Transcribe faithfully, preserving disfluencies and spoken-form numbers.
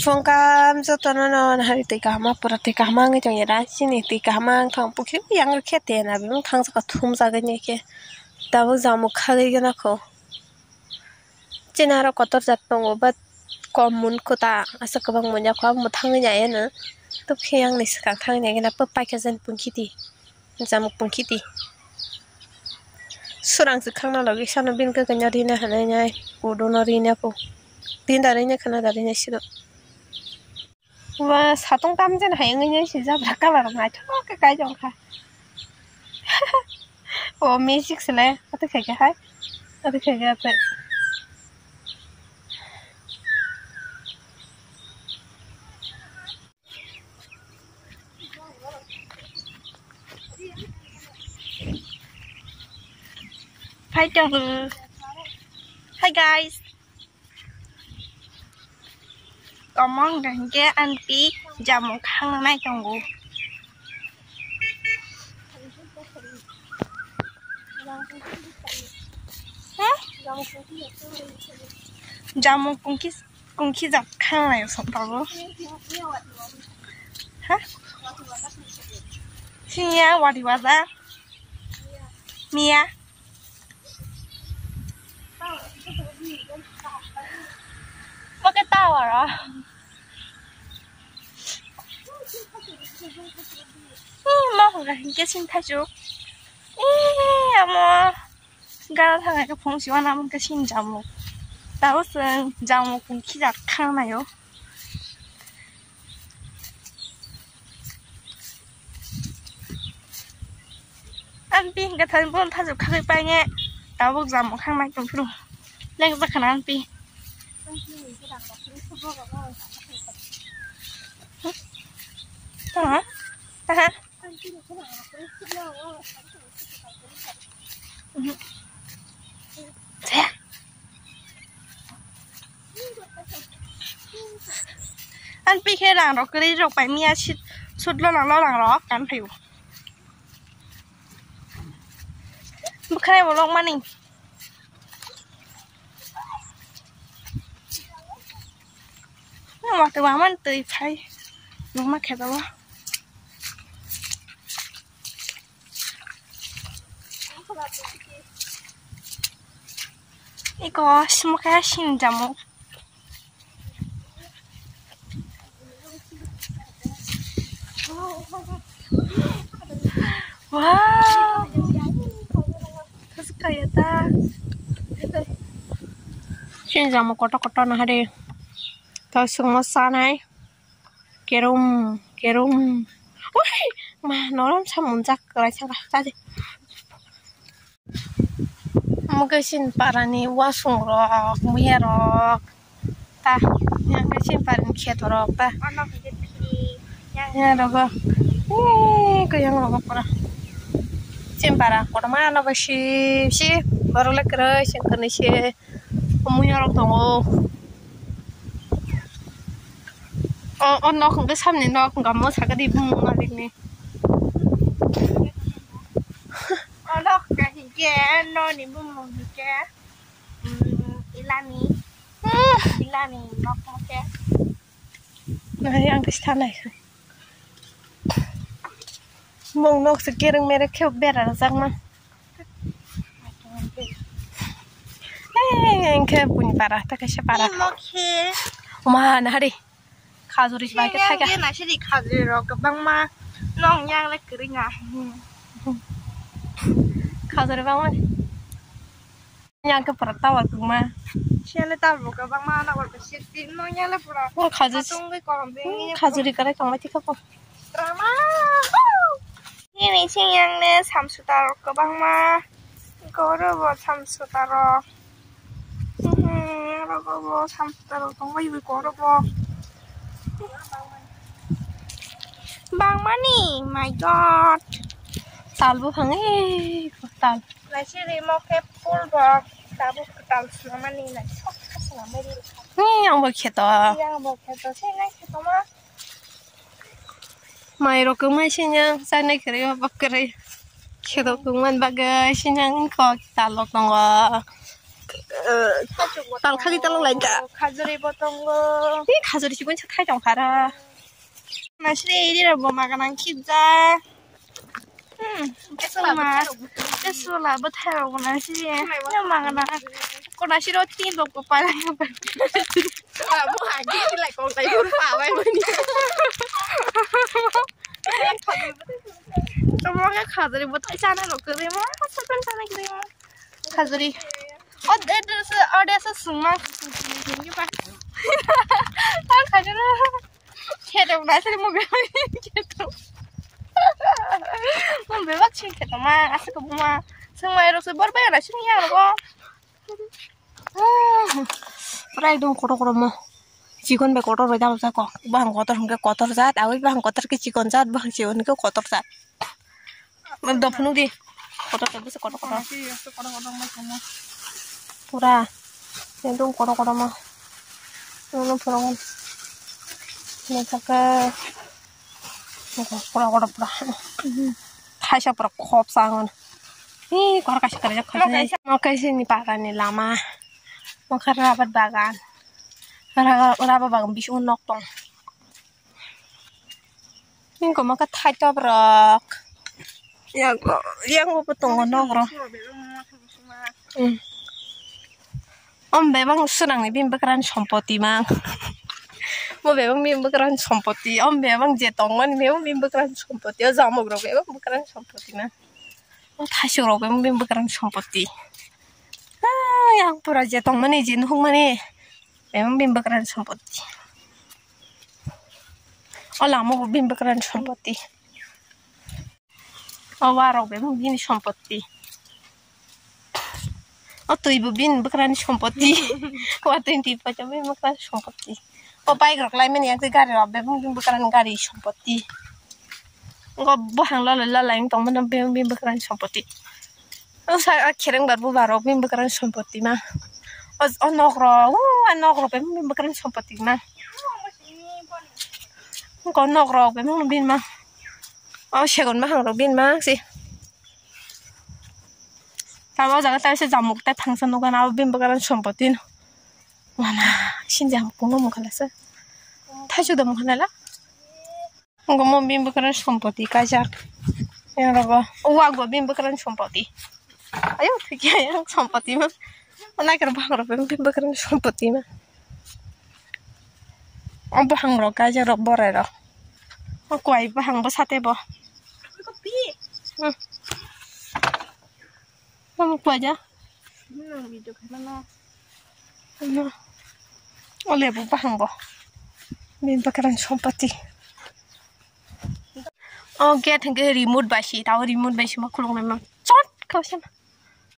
Phone kam jotono no hari twi kaham pura twi kaham wngwi tongya da chini twi kaham wng thang pukhi yang khe te na bimung thang jaka thum jagwi ni khe tabuk jamuk khagwi gana kho. Chini aro kotor jat tongo, but kom mun kota asa kwbang mun ya kho, amo thangwi nai ano. Tubkhe yang ni swkang thangwi nai gana, pa paikha jen pungkhiti, jamuk pungkhiti. Surang swkang na logi sano bin kaka nya rina hanai nai, kudo no rina po. Din da rina khana da rina sido. Wa satung tam jen hai wngwi nai si jabra colour naithok khe kai jong kha. O magic se le, ate khai khe hai, ate khai khe ate. Hi guys. Komong hingke anti jamung khang nai tongo. Hah? Jamung kungki, kungki jak khang nai song tongo. Hah? Siya wadi wada. Mia. Oke, tower. Ih, ma hura hingke sing thaichuk. Ih, amo. Gara thang ke phung siwa na mungke sing jamuk. Tabo sing jamuk phung khijak khang nayo. Anpi hingke thani bon thajok khagwi painge tabuk jamuk khang nai tongphuru. Leng jakhana anpi. Taha? Taha? An pikhe rang rok kwrwi rok pai miya sit sut lolang lolang rok kan phaio. Bwkhwnai bo lok mani. Nwng watwi wamani twi phai. Nwng ma khe dalo. Iko simo khe sin jamuk. Wow. Kaya ta. Sin jamuk kotor kotor na hari. Tau sungmo sanai. Kerum, kerum. Ui, ma, norom sa munjak kwlai sangka. Tadi. Omo khe chini parani wasung rok, muya rok, ta, yang khe chini parani kheto rok ta. Yang rogo, ee, khe yang rogo pura. Chini para kotorma ano bai si, si, borok le kwrwi, chini kwrwi se, muya rok tongo. O, o nok hwnkhe samni nok hwnkha mo sakha di bumung malikni. O nok hwnkha hinkhe noni bumung hinkhe, mm, ilani, ilani nok mo khe. Nai ang khe sanai. Mung nok se kereng mereng khe bera rwjakma. Hey, engkhe buini para, ta kaisa para. Imo khe. Oma, nahari. Khajuri bai khe thaiga. Yang naisidi khajuri rok kwbangma. Nong yang le kwrwi nga. Khajuri bangma. Yang khe pura tower tongma. Siyale tower bo kwbangma nang hor khe safety no yang le pura. Oh, khajuri. Tungwi kolom bini. Khajuri kwrwi tongma thikha po. Drama. Nini sing yang ne samsuta rok kwbangma. Goro bo samsuta rok. Hmm, oro bo samsuta rok tongma iwi goro bo. Bangmani, my God. Tal buphang, eh, tal. Naisidi mo khe phul rok, tabuk kwtal swnamani nai sok khe swnamwi rw kha. Ni ang bo kheto. Ni ang bo kheto, se nai kheto ma. Mai rok kwmai sinyang, chanai kwrwi ma bak kwrwi. Kheto kwmani bagwi sinyang wngkha, kwtal rok tongo. Talkhani talok lai da. Khajuri bo tongo. Ni khajuri si gunsa khai tong khara. Nasri iri ro bo maganang khibja. Hmm, kesula, kesula bo thai ro bo nasri. Ni maganang. Ko nasri ro tin bo ko pa. Mo hagi lai ko tai pur pa bai mani. Tamo ke khajuri bo thai chana ro kre mo. Sapan chana kre mo. Khajuri. O de de se o de se sungma. Ang khajuri. Kheto na se mo be. Kheto. Mo be bak sing kheto ma. Asa ko ma. Sungma ro se bor ba na sing ya ro. Pura ekdom kotor kotor mo. Chikon bai kotor bai dal jako. Bahang kotor hingke kotor jat, aboni bahang kotor ke chikon jat, bahang chikon ke kotor jat. Dophuno di. Kotor ke bisi kotor kotor. Pura ekdom kotor kotor mo. Nono phurung. Nothaka. Kotor kotor pura. Thaisa pura khop sangon. Hi, kor kaisa kare jak khaisa. Mo kaisa ni bagan ni lama. Mo kha rabar bagan. Ra-, rabar bagan bisingo nok tong. Ni ko mo kha thai top rok. Yang, yang bo tongo nok rok. Hmm. Om bebang swnangni bini bwkrani sompoti mang. Mo bebang bini bwkrani sompoti. Om bebang je tongmani bebang bini bwkrani sompoti. O jamok rok bebang bwkrani sompoti mang. O thasuk rok bebang bini bwkrani sompoti. Ah, yang pura je tongmani je nuhukmani bebang bini bwkrani sompoti. O lama bo bini bwkrani sompoti. O warok bebak bini sompoti. O twi bo bini bwkrani sompoti. Wa twi twi paisa bini bwkrani sompoti. O bike rok laimani yak gari rok bebak bini bwkrani gari sompoti. Ngo buphang lolai lolai wng tongmani bebak bini bwkrani sompoti. O sa a khereng bar bubar rok bini bwkrani sompoti ma. O, o nok rok, o a nok rok bebak bini bwkrani sompoti ma. Ngo nok rok bebak bini ma. O segon bahan rok bini ma si. Tamo jaga taisa jamuk tai phangsa nukha na abo bini bwkrani sompoti no. Wama, sini jamuk no mukha lasa. Thaisu da mukha nala. Ngo mo bini bwkrani sompoti kaijak. Yang rogo. O wak bo bini bwkrani sompoti. Ayo, thikya yang sompoti ma. O naikar bwkhang rok bini bwkrani sompoti ma. O buphang rok kaijak rok borai rok. O kwai buphang bo sate bo. Hmm. Omo kwai ja. Ano. O lebu buphang bo. Bini bwkrani sompoti. O gate hwnkhe remote bai si, tao remote bai si ma khuluknai ma. Chot khe se ma.